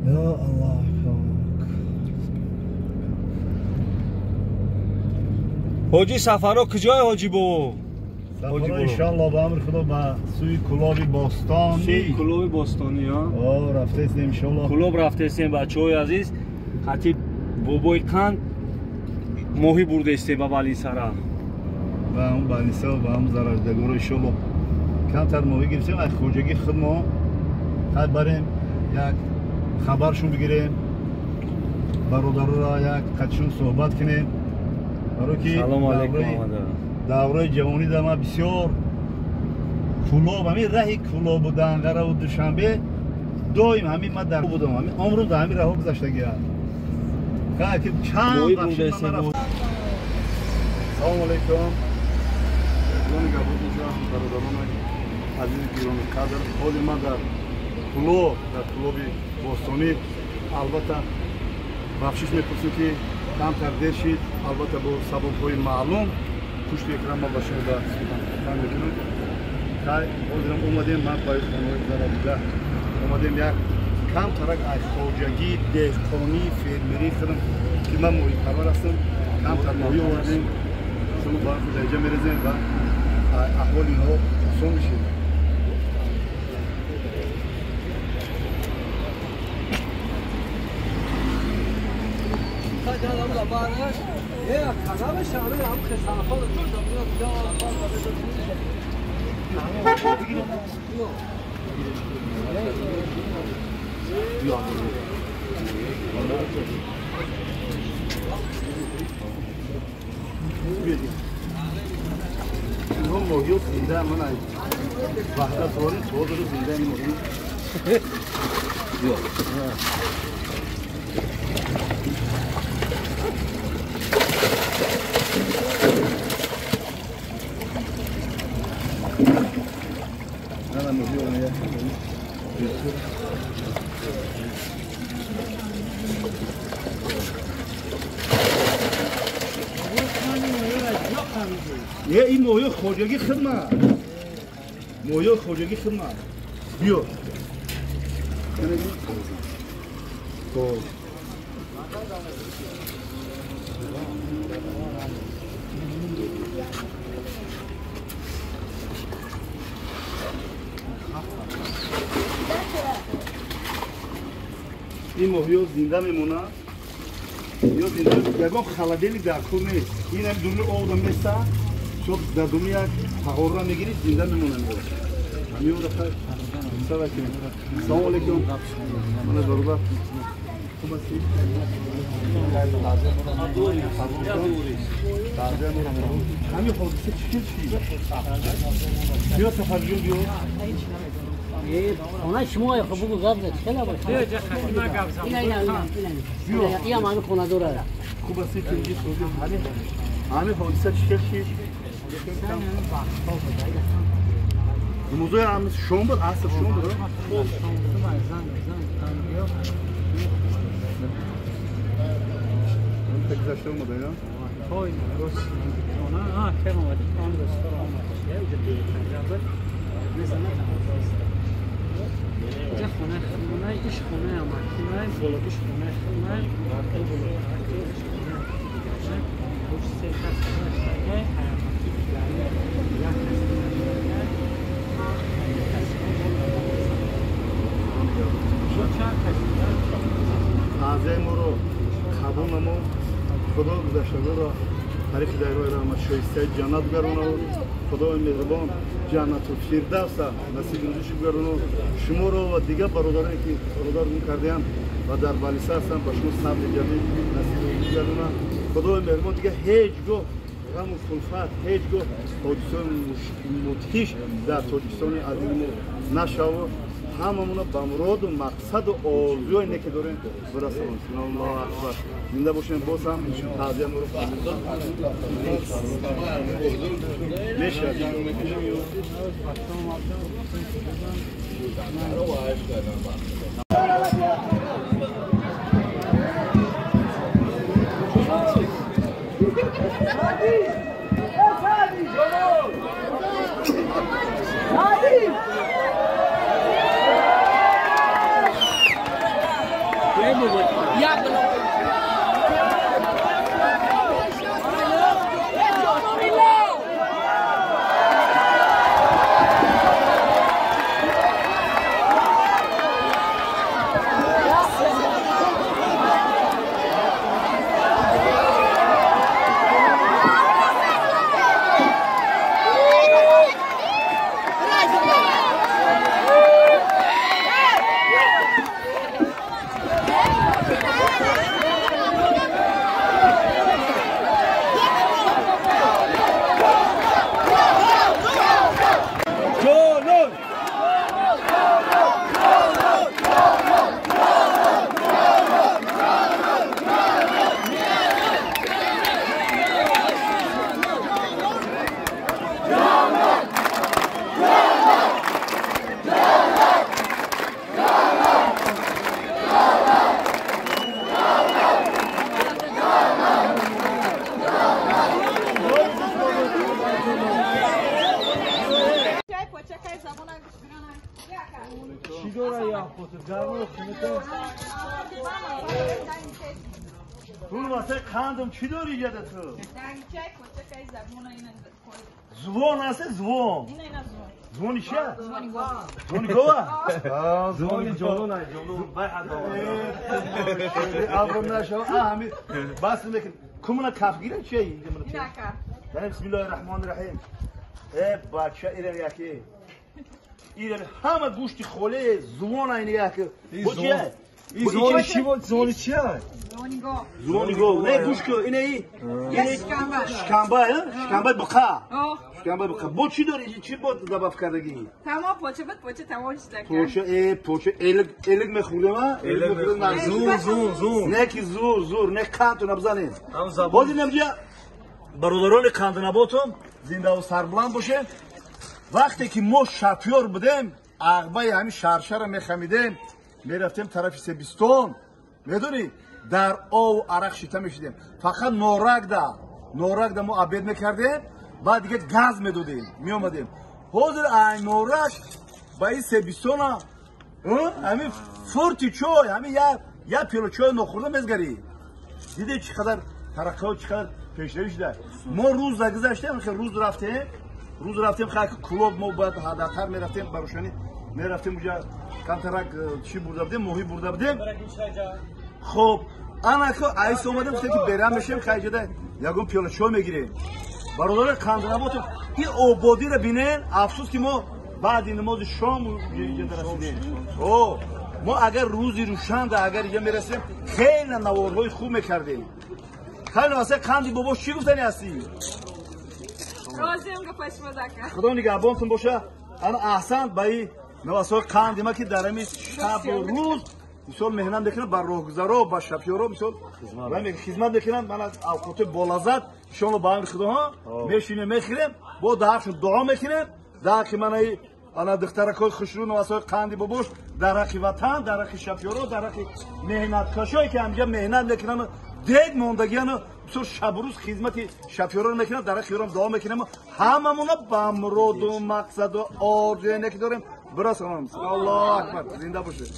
Ё Аллоҳ пок. Ҳоҷи сафаро куҷое ҳоҷи бобо? Сафаро иншоаллоҳ ба амри Худо ба сӯи Кӯлоби Бостонӣ. Сӯи Кӯлоби Бостонӣ, а? О, рафтаистем иншоаллоҳ. Кӯлоб рафтаистем бачаҳои азиз. Хати бобои қанд моҳӣ бурдаистем ба Балисара. Ба он Балиса ва ба ҳам зарардагоро иншоаллоҳ камтар моҳӣ гирифтем, аз хоҷагии худ мо хай барем як хабаршон бигирем, бародароро як қатишон суҳбат кунем. Барои ки салом алейкум омада. Давраи ҷавонӣ дар ман бисёр Кӯлоб, ҳамин раҳи Кӯлобу Данғараву Душанбе доим ҳамин ман дар будам, ҳамин умрум дар ҳамин раҳо гузаштагиаст. Хай ки чанд Моҳӣ вақт шуд ман бурдаистем. нарафтам. Салом алейкум. Ҷони гапотон бародарони азизи гироми қадр. Ҳозир ман дар Кӯлоб, дар Кӯлоби Бостонӣ. Албатта бахшиш мепурсем ки камтар дер шид, албатта бо сабабҳои маълум пушти экран ман ба шумо да сухан мекунам. Хай ҳозирам омадем ман ба хонаҳои зарардида омадем як камтарак аз хоҷагии деҳқонии фермерии худам ки ман моҳипарвар ҳастам, камтар моҳӣ овардем. Шумо ба даҷа мерезем ва аҳволи инҳо осон мешед. Инҳо моҳиё зинда, ман аз ваҳдат орем, ҳозиру зинда ин моҳӣ. Нана моҳӣ орем, як Не, ин моҳиё хоҷагӣ хидмат. Моҳиё хоҷагӣ хидмат. Биё. Хоб. Ин моҳиё зинда мемонад. Ё зинда ягон холодильник дар кор нест. Ин ҳам думи обда меса, чоп дар думи як тағорра мегирӣ, зинда мемонад. Ҳамин ора хай. Салом алейкум. Салом алейкум. Мана бародар. Хуб ҳастӣ? Ҳамин ҳодиса чӣ шуд? Биё сафарҷон, биё. Хонаи шумо хуб бугу гап зад, хеле бошад. Ина ина ина ина. Ия ман хона дорад. Хуб ҳастӣ, тинҷӣ созӣ. Ҳамин ҳодиса чӣ шуд? Музои ҳам шом буд, аср шом буд. Гузашта омада, я? Таъзияи моро қабул намо. Худо гузаштагоро тариқи даргоҳи раҳмат шоистаи ҷаннат бигардонад. Худои меҳрубон ҷаннату фирдавса насиби рӯзиши бигардонад. Шуморо ва дигар бародароне ки бародар гум кардаанд ва дар Балиса ҳастанд, ба шумо сабри ҷамил насиби рӯзӣ бигардонад. Худои меҳрубон дигар ҳеҷ гоҳ ғаму кулфат, ҳеҷ гоҳ ҳодисаи мудҳиш дар Тоҷикистони азизи мо нашавад. Ҳамамона ба муроду мақсаду орзуое не ки дорем бирасонем. Аллоҳу акбар. Зинда бошем, боз ҳам таъзия моро мешавад. Чӣ дора я фото? Гармо хунука. Ту васе қандам чӣ дори яда ту? Звон аст звон. Звони чия? Звони гова? Звони ҷонон ай ҷонон. Бай ҳадо. Абром нашава. Ҳами бас мекун. Кумна кафгира чия? Инака. Яъне бисмиллоҳир раҳмонир раҳим. Э бача ирам яки. Ирам ҳама гӯшти холе звон ай яки. Бу чия? И звони чӣ буд? Звони чия? Звони гов. Звони гов. Не гӯш кун. Инаи. Шикамба. Шикамба, шикамба буқа. Шикамба буқа. Бо чӣ дори? Чӣ бо добав кардагӣ? Тамом поча буд, поча тамом шуда. Поча, поча элик элик мехӯрдем, а? Элик мехӯрдем. Зур, зур, зур. Не ки зур, зур, не қанту набзанем. Ҳам забон. Боз инам ҷа бародарони қанднаботум зиндаву сарбуланд бошед. Вақте ки мо шапёр будем, ағбаи ҳамин шаршара мехамидем, мерафтем тарафи Себистон. Медонӣ, дар ову арақ шита мешидем. Фақат норакда мо обед мекардем, баъд дига газ медодем, меомадем. Ҳозир ай норак ба ин Себистона ҳамин фурти чой, ҳамин як пиёла чой нохӯрда мезгарӣ. Дидед чӣ қадар тараққиёт, чӣ қадар пешравӣ шуда. Мо рӯз гузаштем, рӯз рафтем, хайки клуб мо бояд ҳадатар мерафтем, ба рӯшанӣ мерафтем, уҷа камтарак чӣ бурда будем, моҳӣ бурда будем. Хоб, анако айс омадем, гуфтем ки берам мешем, хайҷада ягон пиёла чой мегирем. Бародари қанднаботов, ин ободиро бинен, афсӯс ки мо баъди намози шом инҷа расидем. О, мо агар рӯзи рӯшанда агар инҷа мерасидем, хеле наворҳои хуб мекардем. Хеле васа қанди бобош чӣ гуфтани ҳастӣ? Розием гапаш шумо дака. Худо нигаҳбонтон боша. Ана аҳсан ба ин навасҳои қанди ма ки дар ҳамин шабу рӯз мисол меҳнат мекунанд, ба роҳгузаро, ба шапёро мисол хизмат мекунанд. Ман аз авқотҳои болаззат иншоалло ба амри худо мешинем, мехӯрем, бо даҳақшон дуо мекунем. Даҳақи манаи ана духтаракҳои хушрӯ навасҳои қанди бобош дар ҳаққи ватан, дар ҳаққи шапёро, дар ҳаққи меҳнаткашое ки ҳамҷа меҳнат мекунанд, дег мондагиану бисёр шабу рӯз хизмати шапёроро мекунанд, дар ҳаққи ёрам дуо мекунем. Ҳамамона ба муроду мақсаду орзуе ки дорем бирасонам. Аллоҳу акбар, зинда бошед.